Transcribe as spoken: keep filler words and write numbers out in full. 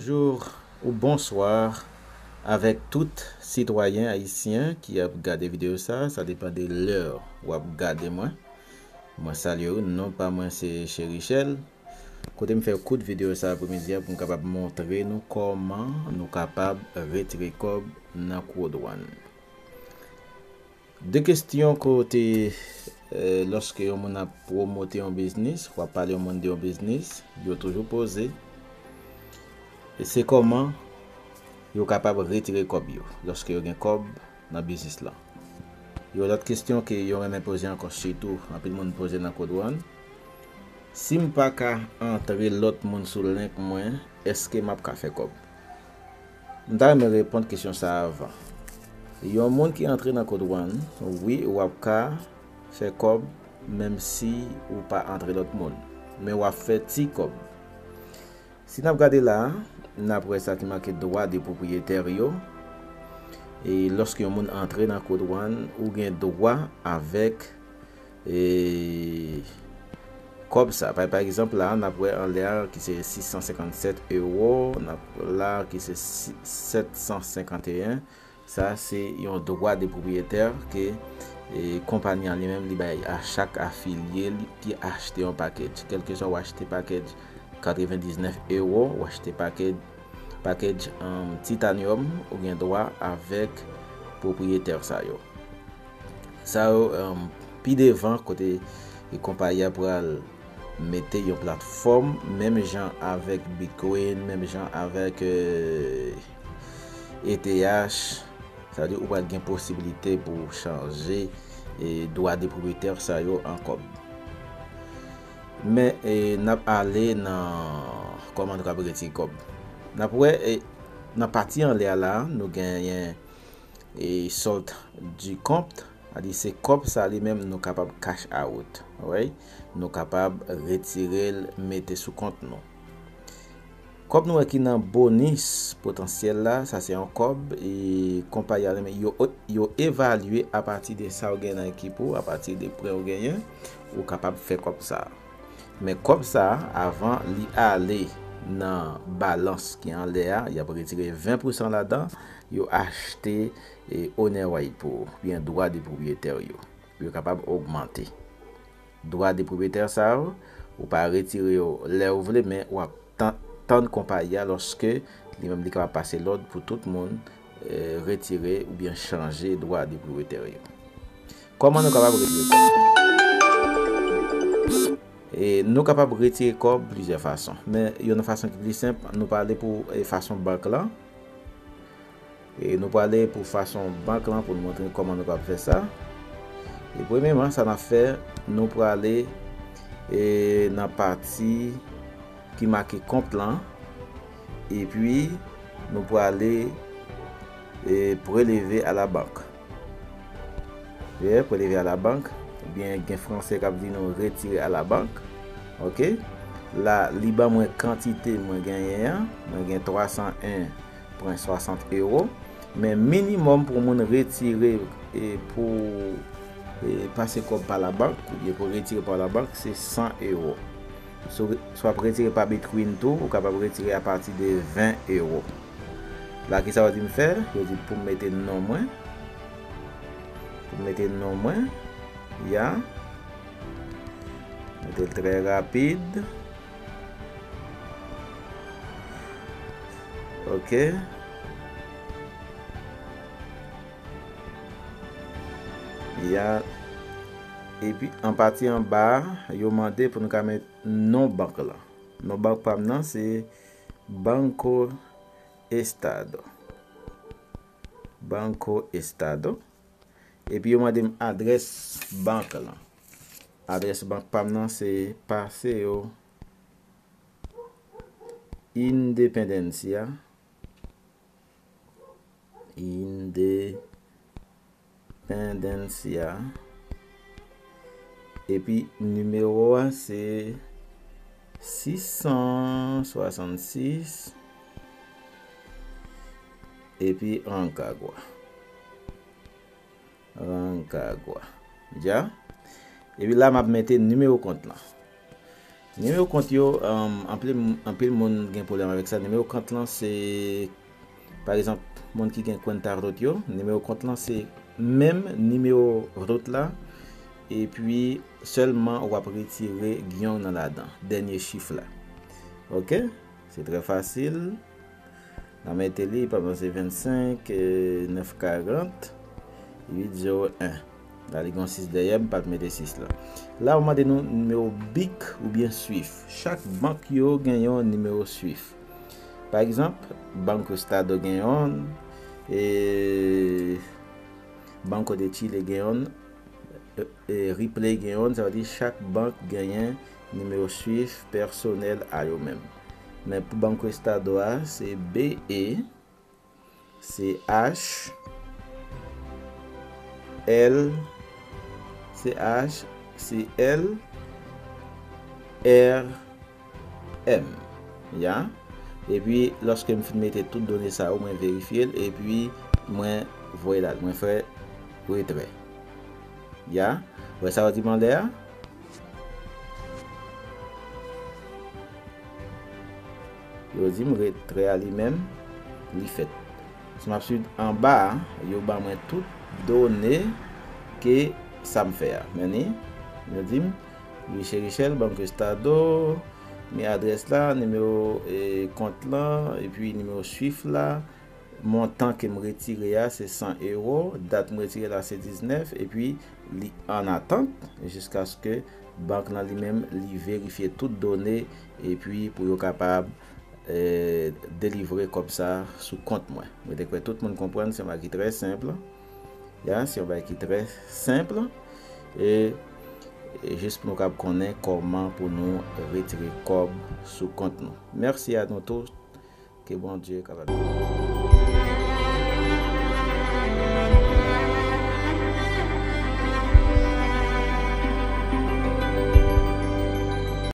Bonjou ou bonswa avèk tout sitwayen ayisyen ki ap gade videyo sa, sa depann de lè w ap gade mwen. Mwen salye w, non pa mwen se Cherichel. Kote m fè kout videyo sa apremidi a pou m kapab montre nou kòman nou kapab retire kòb nan Code One. De kesyon kote, eh, lòske yon moun ap pwomote yon biznis, w ap pale yon moun de yon biznis, yo toujou poze, e se kòman yo kapab retire kòb yo, lòske yo gen kòb nan biznis lan. Yon lòt kesyon ke yo renmen poze ankò, sitou anpil moun poze nan Code One, si m pa ka antre lòt moun sou link mwen, èske m ap ka fè kòb? M ta renmen reponn kesyon sa a avan. Yon moun ki antre nan Code One, wi, w ap ka fè kòb, menm si ou pa antre lòt moun. Men w ap fè ti kòb. Si n ap gade la a, n ap wè sa ki make dwa de pwopriyetè yo. E lòske yon moun antre nan Code One, ou gen dwa avèk, e, kòb sa. Pa, pa egzanp, la a, n ap wè anlè a ki se sis san senkann sèt ewo, n ap la ki se si, sèt san senkann eyen. Sa se yon dwa de pwopriyetè ke, e, konpayi an li menm li bay a chak afilye li ki achte yon package. Kèlkeswa w achte package katrevendiznèf ewo, w achte package, package, um, titanium, ou gen dwa avèk pwopriyetè sa yo. Sa yo, um, pi devan kote, e, konpayi a pral mete yon platfòm, menm jan avèk Bitcoin, menm jan avèk, eh, E T H, sa vle di ou pral gen posibilite pou w chanje, eh, dwa de pwopriyetè sa yo an kòb. Men, eh, n ap ale nan kòman nou kapab retire kòb. N ap wè, eh, nan pati anlè a la, nou genyen, eh, solde du compte. Sa di se kòb sa li menm nou kapab cash out, right? Nou kapab retire l, mete sou kont nou. Kòb nou wè ki nan bonis potansyèl la, sa se yon kòb, e konpayi a li menm, yo, yo evalye apati de sa w gen nan ekip ou, apati de prè w genyen, ou kapab fè kòb sa. Men kòb sa, avan li ale nan balans ki anlè a, y ap retire ven pousan ladan, yo achte, e, owner right pou ou, oubyen dwa de pwopriyetè yo, pou yo kapab ogmante. Dwa de pwopriyetè sa yo, ou pa retire yo lè ou vle, men w ap tan-, tann konpayi a lòske li menm li kapab pase lòd pou tout moun, e, retire oubyen chanje dwa de pwopriyetè yo. Kòman nou kapab retire kòb? E, nou kapab retire kòb plizyè fason, men youn nan fason ki pli senp, nou prale pou, e, fason bank lan. E, nou prale pou fason bank lan pou nou montre kòman nou kapab fè sa. E, premyèman, sa n ap fè, nou prale, e, nan pati ki make kont lan, epi nou prale, e, prelever à la banque. Ye, prelever à la banque, oubyen gen fransè k ap di nou retire à la banque. Oke? La, li ban mwen kantite mwen genyen an. Mwen gen twa san en pwen swasant ewo. Men minimòm pou moun retire, e, pou, e, pase kòb pa labank, oubyen pou retire pa labank, se san ewo. Si w, si w ap retire pa Bitcoin tou, ou kapab retire apati de ven ewo. La, kisa yo di m fè? Yo di pou m mete non mwen. Pou m mete non mwen. Ya. Mete l trè rapid. Oke. Ya. Epi, an pati anba a, yo mande pou nou ka met non bank lan. Non bank pa m nan, se Banco Estado. Banco Estado. Epi yo mande m adrès bank lan. Adrès bank pa m nan se Paseo Independencia. Independencia. Epi nimewo a se sis san swasannsis. Epi Rancagua. Rancagua. Dja. Epi la, m ap mete nimewo kont lan. Nimewo kont yo, um, anpil, anpil moun gen pwoblèm avèk sa. Nimewo kont lan se, pa egzanp, moun ki gen kwenta rot yo, nimewo kont lan se menm nimewo rot la, epi sèlman w ap retire gyong nan ladan, dènye chif la. Oke? Se trè fasil. N a mete li, pa egzanp, se vennsenk, eh, nèf karant, uit zewo en. La, li gen sis dèyè, m pa t mete sis la. La, yo mande nou nimewo bik oubyen swif. Chak bank yo gen yon nimewo swif. Pa egzanp, Banco Estado gen yon, e Banco de Chile gen yon, e, e Ripley gen yon, sa vle di chak bank genyen nimewo swif pèsonèl a yo menm. Men pou Banco Estado a, se B E, C H, L, C H, C L, R, M. Ya. Epi, lòske m fin mete tout done sa yo, mwen verifye l, epi mwen voye la, mwen fè retrè. Ya. Wè sa yo di m anlè a? Yo di m retrè a li menm, li fèt. Si m ap swiv anba a, yo ban mwen tout done ke sa m fè a. Men ni, yo di m, Luis Richel, Banco Estado, men adrès la, nimewo, e, kont lan, epi nimewo swif la, montan ke m retire a, se san ewo, dat m retire la, se diznèf, epi li an atant jiskaske bank lan li menm, li verifye tout done, epi pou yo kapab, e, delivre kòb sa sou kont mwen. Mwen te kwè tout moun konprann, se yon bagay ki trè senp. Ya, se yon bagay ki trè senp. E, e jis pou nou kab konnen kòman pou nou retire kòb sou kont nou. Mèsi a nou tout. Ke Bondye kapab beni nou.